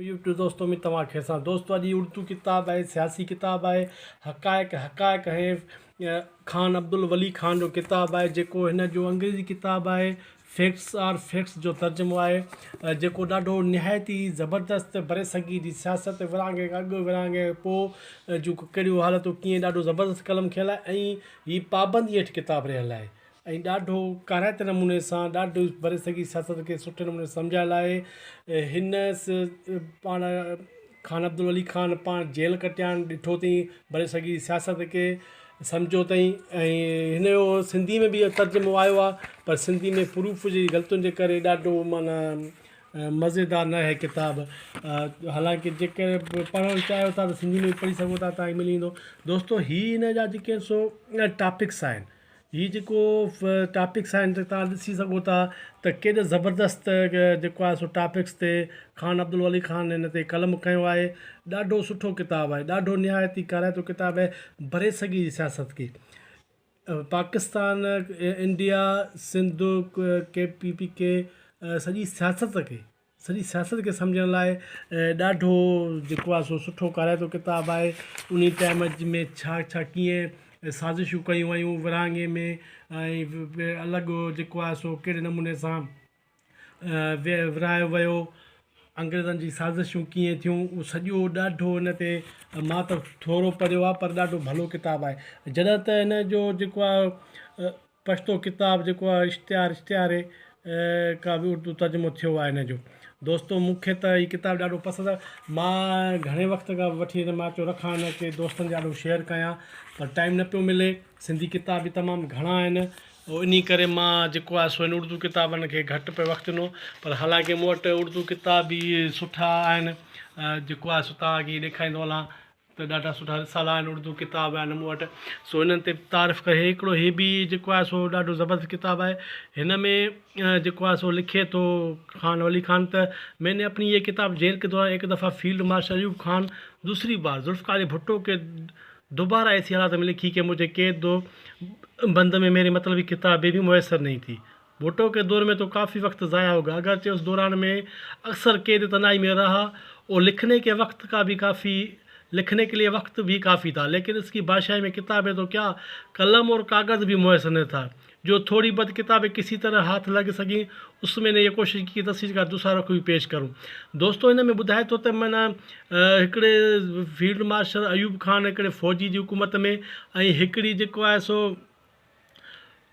YouTube دوستو اميد توهان خير سان دوستو اڄ هي اردو ڪتاب آهي سياسي ڪتاب آهي حقائق حقائق هي خان عبدالولي خان جو ڪتاب آهي جيڪو هن جو انگريزي ڪتاب آهي فيڪٽس آر فيڪٽس جو ترجمو آهي جيڪو ڏاڍو نهايت ئي زبردست برصغير جي سياست ورهاڱي کان اڳ ورهاڱي کان پوء جون ڪهڙيون حالتون ڪيئن ڏاڍو زبردست قلم کنيل آهي ۽ هي پابندي هيٺ ڪتاب رهيل آهي ۽ ڏاڍو ڪارائتي نموني سان ڏاڍو برصغير سياست کي سٺي نموني سمجهايل آهي هن پاڻ خان عبدالولي خان پاڻ جيل ڪٽيا آهن ڏٺو اٿئين برصغير سياست کي سمجهيو اٿئين ۽ هن جو سنڌي ۾ به ترجمو آيو آهي پر سنڌي ۾ پروف جي غلطين جي ڪري ڏاڍو معنيٰ مزيدار نه آهي ڪتاب حالانڪه جيڪڏهن پڙهڻ چاهيو ٿا ته سنڌي ۾ به پڙهي سگهو ٿا توهان کي ملي ويندو دوستو هي هن جا جيڪي سو ٽاپڪس آهن هي جيڪو ٽاپڪس آهن ته توهان ڏسي سگهو ٿا ته ڪيڏو زبردست جيڪو آهي سو ٽاپڪس تي خان عبدالولي خان هن تي قلم کنيو آهي ڏاڍو سٺو ڪتاب آهي ڏاڍو نهايت ئي ڪارائتو ڪتاب آهي برصغير جي سياست کي Pakistan India Sindh K P P K سڄي سياست کي سڄي سياست کي سمجهڻ لاء ڏاڍو جيڪو آهي سو سٺو ڪارائتو ڪتاب آهي انهي ٽائيم ۾ ڇا ڇا ڪيئن سازشون ڪيون ويون ورهاڱي ۾ ۽ الڳ جيڪو آهي سو ڪهڙي نموني سان ورهايو ويو انگريزن جي سازشون ڪيئن ٿيون اهو سڄو ڏاڍو ان تي مان ته ٿورو پڙهيو آهي پر ڏاڍو ڀلو ڪتاب آهي جڏهن ته هن جو جيڪو آهي پشتو ڪتاب جيڪو آهي اشتهار اشتهاري کا به اردو ترجمو ٿيو آهي هن جو دوستو مون کي ته هي ڪتاب ڏاڍو پسند آهي مان گهڻي وقت کان وٺي هن مان چيو رکان هن کي دوستن جي آڏو شيئر ڪيان پر ٽائيم نه پيو ملي سنڌي ڪتاب به تمام گهڻا آهن انهي ڪري مان جيڪو آهي سو هن اردو ڪتابن کي گهٽ پئي وقت ڏنو پر حالانڪه مون وٽ اردو ڪتاب به سٺا آهن جيڪو آهي سو توهان کي ڏيکاريندو هلان ته ڏاڍا سٺا رسالا آهن اردو ڪتاب آهن مون وٽ سو انهن تي تعارف ڪري هڪڙو هي به جيڪو آهي سو ڏاڍو زبردست ڪتاب آهي هن ۾ جيڪو آهي سو لکي ٿو خان ولي خان ته مين ني اپني يه ڪتاب جيل ڪي دوران ايڪ دفعه فيلڊ مارشل ايوب خان دوسري بار ذوالفقار علي ڀٽو ڪي دوباره ايسي حالات ۾ لکي ڪي مجهي قيد و بند ۾ ميري مطلب ڪي ڪتاب بي ميسر نهين ٿي भुट्टो के दौर में तो काफ़ी वक्त ज़ाया हो गया अगरचे उस दौरान में अक्सर कैद तन्हाई में रहा और लिखने के वक्त का भी काफ़ी लिखने के लिए वक्त भी काफ़ी था लेकिन इसकी बादशाही में किताबें तो क्या कलम और कागज़ भी मुयसर नहीं था जो थोड़ी बहुत किताबें किसी तरह हाथ लग सकी उसमें ने ये कोशिश की तस्वीर का दूसरा रुख भी पेश करूँ दोस्तों इन में ॿुधाए थो त माना हिकिड़े फील्ड मार्शल अयूब खान हिकिड़े फ़ौजी जी हुकूमत में ऐं हिकिड़ी जेको आहे सो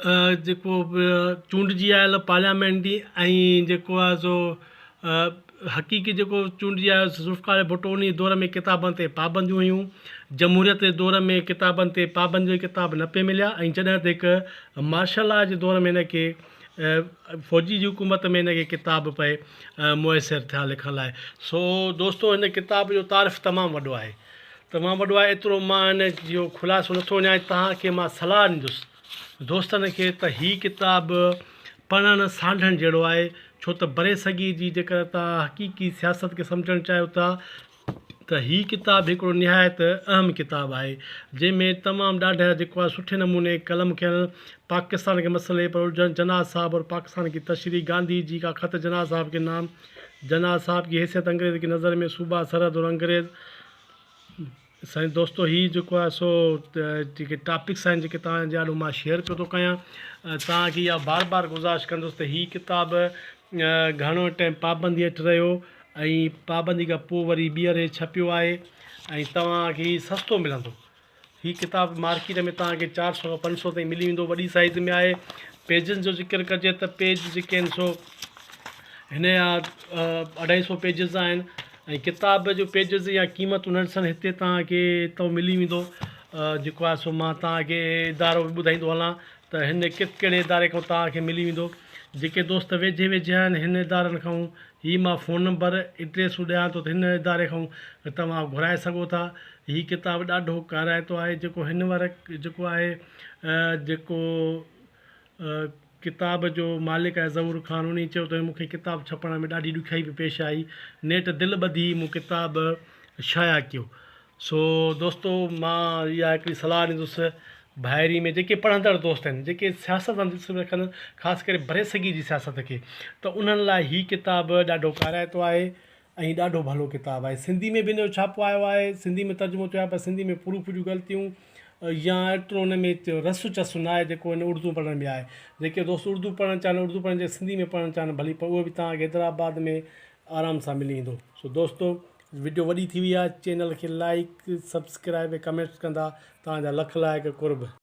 جيڪو به چونڊجي آيل پارليامينٽ ۽ جيڪو آهي سو حقيقي جيڪو چونڊجي آيو ذوالفقار ڀٽو انهي دور ۾ ڪتابن تي پابنديون هيون جمهوريت جي دور ۾ ڪتابن تي پابندي ڪتاب نه پئي مليا ۽ جڏهن ته هڪ مارشل لا جي دور ۾ هن کي فوجي جي حڪومت ۾ هن کي ڪتاب پئي ميسر ٿيا لکڻ لاء سو دوستو هن ڪتاب جو تعارف تمام وڏو آهي تمام وڏو آهي ايترو مان ان جو خلاصو نٿو وڃان توهان کي مان صلاح ڏيندس دوستن کي ته هي ڪتاب پڙهڻ سانڍڻ جهڙو آهي ڇو ته برصغير جي جيڪر توهان حقيقي سياست کي سمجهڻ چاهيو ٿا ته هي ڪتاب هڪڙو نهايت اهم ڪتاب آهي جنهن ۾ تمام ڏاڍا جيڪو آهي سٺي نموني قلم کنيل پاڪستان ڪي مسئلي پر الجهن جناح صاحب اور پاڪستان ڪي تشريح گانڌي جي ڪا خط جناح صاحب ڪي نام جناح صاحب ڪي حيثيت انگريز ڪي نظر ۾ صوبه سرحد اور انگريز سائين دوستو هي جيڪو آهي سو جيڪي ٽاپڪس آهن جيڪي توهان جي آڏو مان شيئر پيو ٿو ڪيان توهان کي اها بار بار گذارش ڪندس ته هي ڪتاب گهڻو ٽائيم پابندي هيٺ رهيو ۽ پابندي کان پوء وري ٻيهر هي ڇپيو آهي ۽ توهان کي هي سستو ملندو هي ڪتاب مارڪيٽ ۾ توهان کي چار سو کان پنج سو تائين ملي ويندو وڏي سائيز ۾ آهي پيجن جو ذڪر ڪجي ته پيج جيڪي آهن سو هن جا اڍائي سو پيجز آهن ۽ ڪتاب جو پيجز يا قيمت انهن سان هتي توهان کي هتان ملي ويندو جيڪو آهي سو مان توهان کي ادارو به ٻڌائيندو هلان ته هن ڪهڙي اداري کان توهان کي ملي ويندو جيڪي دوست ويجهي ويجهي آهن هن ادارن کان هي مان فون نمبر ايڊريسون ڏيان ٿو ته هن اداري کان توهان گهرائي سگهو ٿا هي ڪتاب ڏاڍو ڪارائتو آهي جيڪو هن ورق جيڪو آهي جيڪو ڪتاب جو مالڪ آهي ظهور خان انهي چيو ته مون کي ڪتاب ڇپڻ ۾ ڏاڍي ڏکيائي به پيش آئي نيٺ دل ٻڌي مون ڪتاب شايع ڪيو سو دوستو مان اها هڪڙي صلاح ڏيندس ڀائري ۾ جيڪي پڙهندڙ دوست آهن جيڪي سياست سان دلچسپي رکن خاص ڪري برصغير جي سياست کي ته انهن لاء هي ڪتاب ڏاڍو ڪارائتو آهي. ۽ ڏاڍو ڀلو ڪتاب آهي. سنڌي ۾ به ان جو ڇاپو آيو آهي، سنڌي ۾ ترجمو ٿيو آهي پر سنڌي ۾ پروف جون غلطيون يا ايترو ان ۾ رس چس نه آهي جيڪو ان اردو پڙهڻ ۾ آهي. جيڪي دوست اردو پڙهڻ چاهن اردو پڙهڻ جي سنڌي ۾ پڙهڻ چاهن ڀلي پر اهو به توهان کي حيدرآباد ۾ آرام سان ملي ويندو. سو دوستو وڊيو وڏي ٿي وئي آهي چينل کي لائيڪ سبسڪرائب ۽ ڪمينٽس ڪندا توهان جا لک لائق قرب.